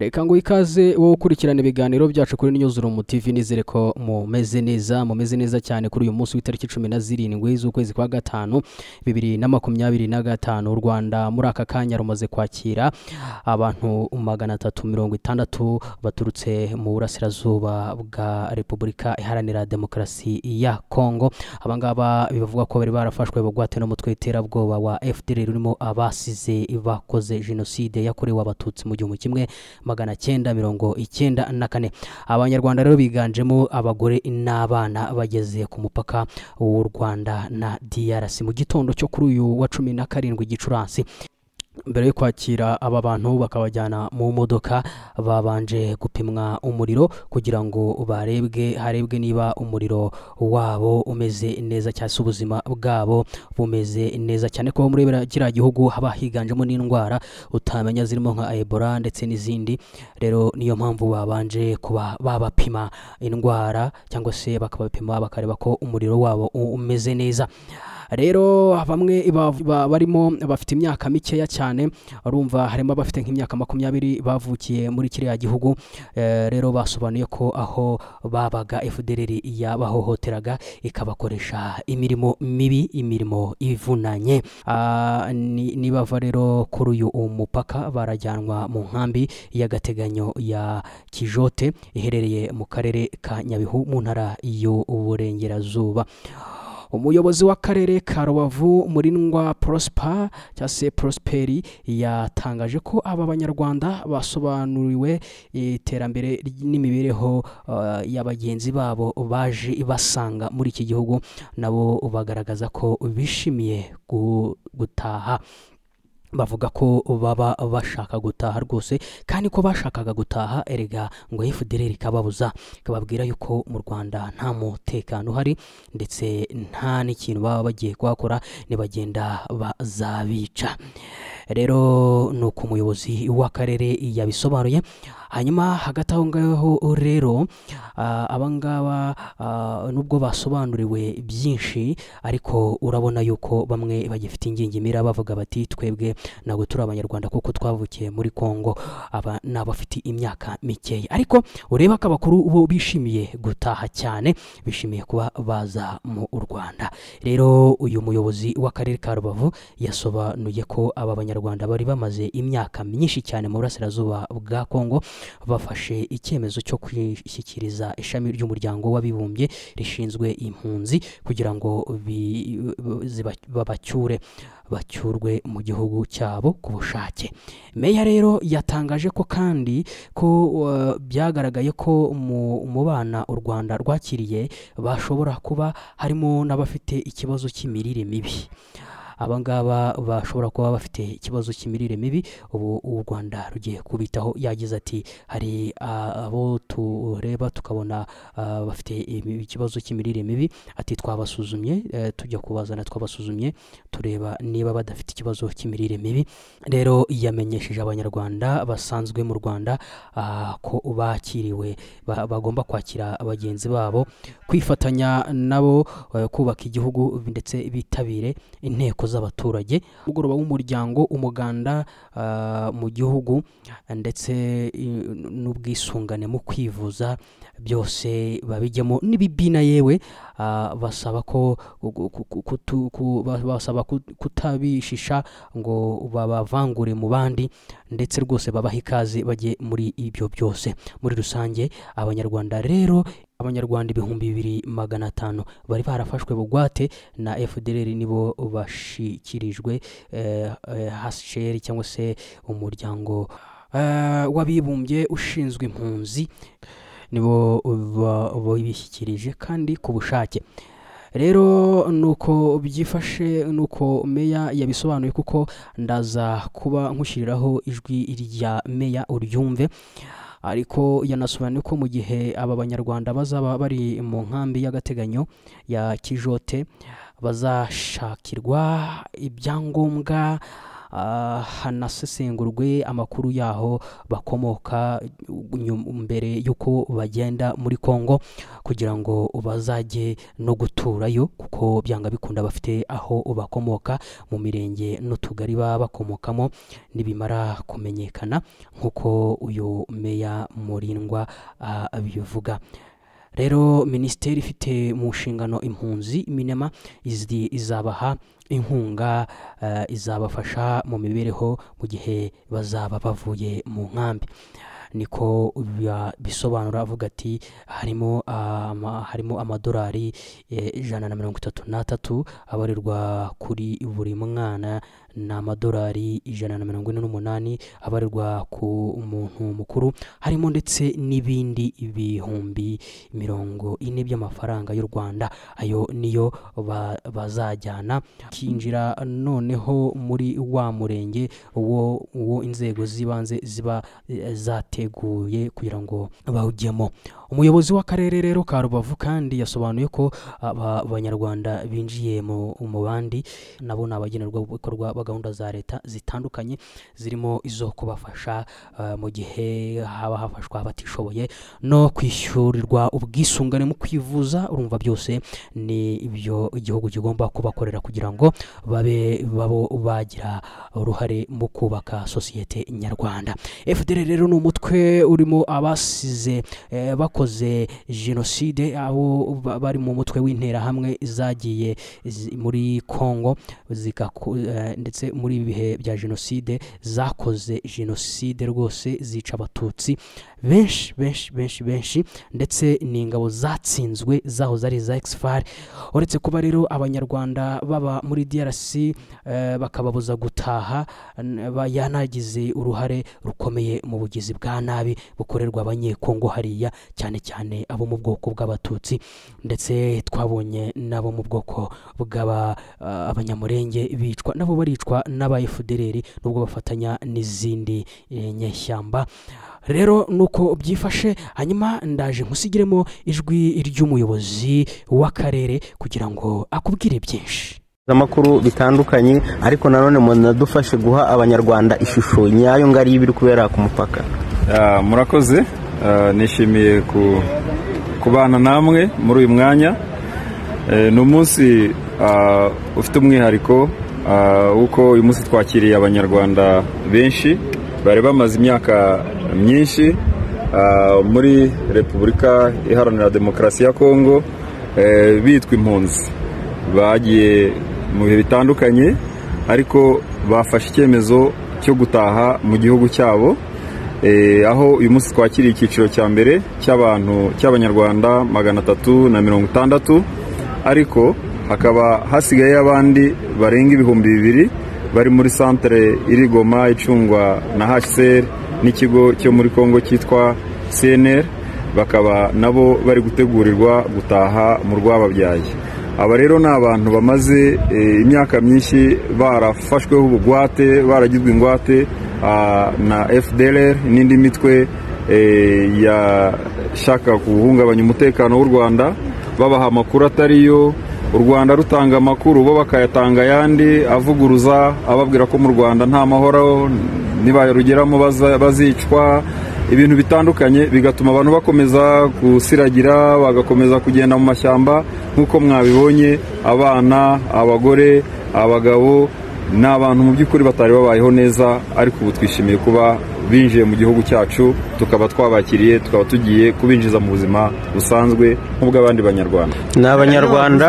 Reka ngo ikaze wowe ukurikirana ibiganiro byacu kuri Newsroom TV, nizere ko mumeze neza, mumeze neza cyane kuri uyu munsi w'itariki 17 z'ukwezi kwa gatanu 2025. U Rwanda muri aka kanya rumaze kwakira abantu 360 baturutse mu burasirazuba bwa Repubulika Iharanira Demokarasi ya Kongo. Abangaba bibavuga ko bari barafashwe bugwate n'umutwe w'iterabwoba wa FDLR urimo abasize bakoze jenoside yakorewe Abatutsi mu 1994. Abanyarwanda rero biganjemo abagore n'abana bageze ku mupaka w'u Rwanda na DRC mu gitondo cyo kuri uyu wa 17 Gicurasi. Mbere yo kwakira aba bantu bakabajyana mu modoka, babanje gupimwa umuriro kugira ngo barebwe harebwe niba umuriro wabo umeze neza cyangwa se ubuzima bwabo bumeze neza cyane, ko muri kiriya gihugu haba higanjemo n'indwara utamenya zirimo nka Ebola ndetse n'izindi. Rero niyo mpamvu babanje kuba babapima indwara cyangwa se bakabapima bakareba ko umuriro wabo umeze neza. Rero bamwe barimo bafite imyaka mikeya cyane, urumva harimo abafite nk'imyaka 20 bavukiye muri kiriya gihugu. Rero basobanuye ko aho babaga FDLR yabahohoteraga ikabakoresha imirimo mibi, imirimo ivunanye. Nibava rero kuri uyu mupaka barajyanwa mu nkambi y'agateganyo ya Kijote iherereye mu karere ka Nyabihu mu ntara y'Uburengerazuba. Umuyobozi w'akarere ka Rubavu Murindwa Prosper cyangwa se Prosperi yatangaje ko aba banyarwanda basobanuriwe iterambere n'imibereho ya bagenzi babo baje basanga muri iki gihugu, nabo bagaragaza ko bishimiye gutaha. Bavuga ko baba bashaka gutaha rwose, kandi ko bashakaga gutaha erega ngo FDLR ikababuza, ikababwira yuko mu Rwanda nta mutekano uhari ndetse nta n'ikintu baba bagiye kuhakora, nibagenda bazabica. Rero nuko umuyobozi w'akarere yabisobanuye. Hanyuma hagati aho ngaho rero abangaba nubwo basobanuriwe byinshi, ariko urabona yuko bamwe bagifite ingingimira bavuga bati twebwe ntabwo turi abanyarwanda kuko twavukiye muri Kongo. Aba n'abafite imyaka mikeya, ariko ureba ko abakuru bo bishimiye gutaha cyane, bishimiye kuba baza mu Rwanda. Rero uyu muyobozi w'akarere ka Rubavu yasobanuye ko aba banyarwanda bari bamaze imyaka myinshi cyane mu burasirazuba bwa Kongo bafashe icyemezo cyo kwishyikiriza ishami ry'umuryango w'abibumbye rishinzwe impunzi kugira ngo babacyure bacyurwe mu gihugu cyabo ku bushake. Meya rero yatangaje ko kandi ko byagaragaye ko mu bana u Rwanda rwakiriye bashobora kuba harimo n'abafite ikibazo cy'imirire mibi. Abangaba bashobora kuba bafite ikibazo cy'imirire mibi, ubu u Rwanda rugiye kubitaho. Yagize ati hari abo tureba tukabona bafite ikibazo cy'imirire mibi, ati twabasuzumye, tujya kubazana twabasuzumye tureba niba badafite ikibazo cy'imirire mibi. Rero yamenyesheje abanyarwanda basanzwe mu Rwanda ko bakiriwe, bagomba kwakira bagenzi babo, kwifatanya nabo kubaka igihugu ndetse bitabire inteko z'abaturage, umugoroba w'umuryango, umuganda mu gihugu ndetse n'ubwisungane mu kwivuza, byose babijyemo n'ibibina. Yewe basaba ko basaba kutabishisha ngo babavangure mu bandi, ndetse rwose babaha ikaze bajye muri ibyo byose. Muri rusange abanyarwanda rero, abanyarwanda 2500 bari barafashwe bugwate na FDLR nibo bashikirijwe HCR cyangwa se umuryango w'abibumbye ushinzwe impunzi, nibo babishyikirije kandi ku bushake. Rero nuko byifashe, nuko meya yabisobanuye, kuko ndaza kuba nkushyiriraho ijwi rya meya uryumve. Ariko yanasobanuye ko mu gihe aba banyarwanda bazaba bari mu nkambi y'agateganyo ya Kijote bazashakirwa ibyangombwa hanasesengurwe amakuru yaho bakomoka mbere y'uko bagenda muri Kongo, kugira ngo bazajye no guturayo, kuko byanga bikunda bafite aho bakomoka mu mirenge n'utugari baba bakomokamo, nibimara kumenyekana nk'uko uyu meya Murindwa abivuga. Rero minisiteri ifite mu nshingano impunzi Minema izabaha inkunga, izabafasha mu mibereho mu gihe bazaba bavuye mu nkambi, niko bisobanura. Avuga ati harimo amadolari 133 abarirwa kuri buri mwana, ni amadolari 148 abarirwa ku muntu mukuru, harimo ndetse n'ibindi 40,000 by'amafaranga y'u Rwanda. Ayo niyo bazajyana kinjira noneho muri wa murenge uwo inzego z'ibanze ziba zateguye kugira ngo bawujyemo. Umuyobozi w'akarere rero ka Rubavu kandi yasobanuye ko abanyarwanda binjiye mu bandi nabo ni abagenerwabikorwa ba gahunda za leta zitandukanye, zirimo izo kubafasha mu gihe haba hafashwa abatishoboye no kwishyurirwa ubwisungane mu kwivuza. Urumva byose ni ibyo igihugu kigomba kubakorera kugira ngo babe babo bagira uruhare mu kubaka sosiyete nyarwanda. FDLR rero ni umutwe urimo abasize bakoze jenoside, abo bari mu mutwe w'interahamwe zagiye muri Kongo ndetse muri ibihe bya jenoside zakoze jenoside rwose zica abatutsi benshi benshi benshi benshi, ndetse ni ingabo zatsinzwe zaho zari za Exfar. Uretse kuba rero abanyarwanda baba muri DRC bakababuza gutaha, yanagize uruhare rukomeye mu bugizi bwa nabi bukorerwa abanyekongo hariya, cyane cyane abo mu bwoko bw'abatutsi, ndetse twabonye nabo mu bwoko bw'abanyamurenge bicwa, nabo baricwa n'aba FDLR nubwo bafatanya n'izindi nyeshyamba. Rero nuko byifashe. Hanyuma ndaje nkusigiremo ijwi ry'umuyobozi w'akarere kugira ngo akubwire byinshi amakuru bitandukanye, ariko nanone munadufashe guha abanyarwanda ishusho nyayo ngari y'ibiri kubera ku mupaka. Murakoze, nishimiye kubana namwe muri uyu mwanya. Ni umunsi ufite umwihariko uko uyu munsi twakiriye abanyarwanda benshi bari bamaze imyaka myinshi muri Repubulika Iharanira Demokarasi ya Kongo bitwa impunzi. Bagiye mu bihe bitandukanye, ariko bafashe icyemezo cyo gutaha mu gihugu cyabo, aho uyu munsi twakiriye icyiciro cya mbere cy'abantu cy'abanyarwanda 360, ariko hakaba hasigaye abandi barenga 2000 bari muri centre iri Goma icungwa na HCR n'ikigo cyo muri Kongo cyitwa CNR, bakaba nabo bari gutegurirwa gutaha mu rwababyaye. Aba rero ni abantu bamaze imyaka myinshi barafashweho ubugwate, baragizwe ingwate na FDLR n'indi mitwe yashaka guhungabanya umutekano w'u Rwanda, babaha amakuru atariyo. U Rwanda rutanga amakuru bo bakayatanga yandi avuguruza, ababwira ko mu Rwanda nta mahoro, nibarugeramo bazicwa, ibintu bitandukanye, bigatuma abantu bakomeza gusiragira, bagakomeza kugenda mu mashyamba. Nk'uko mwabibonye, abana, abagore, abagabo ni abantu mu by'ukuri batari babayeho neza, ariko ubu twishimiye kuba binjiye mu gihugu cyacu, tukaba twabakiriye, tukaba tugiye kubinjiza mu buzima busanzwe nk'ubw'abandi banyarwanda. Ni abanyarwanda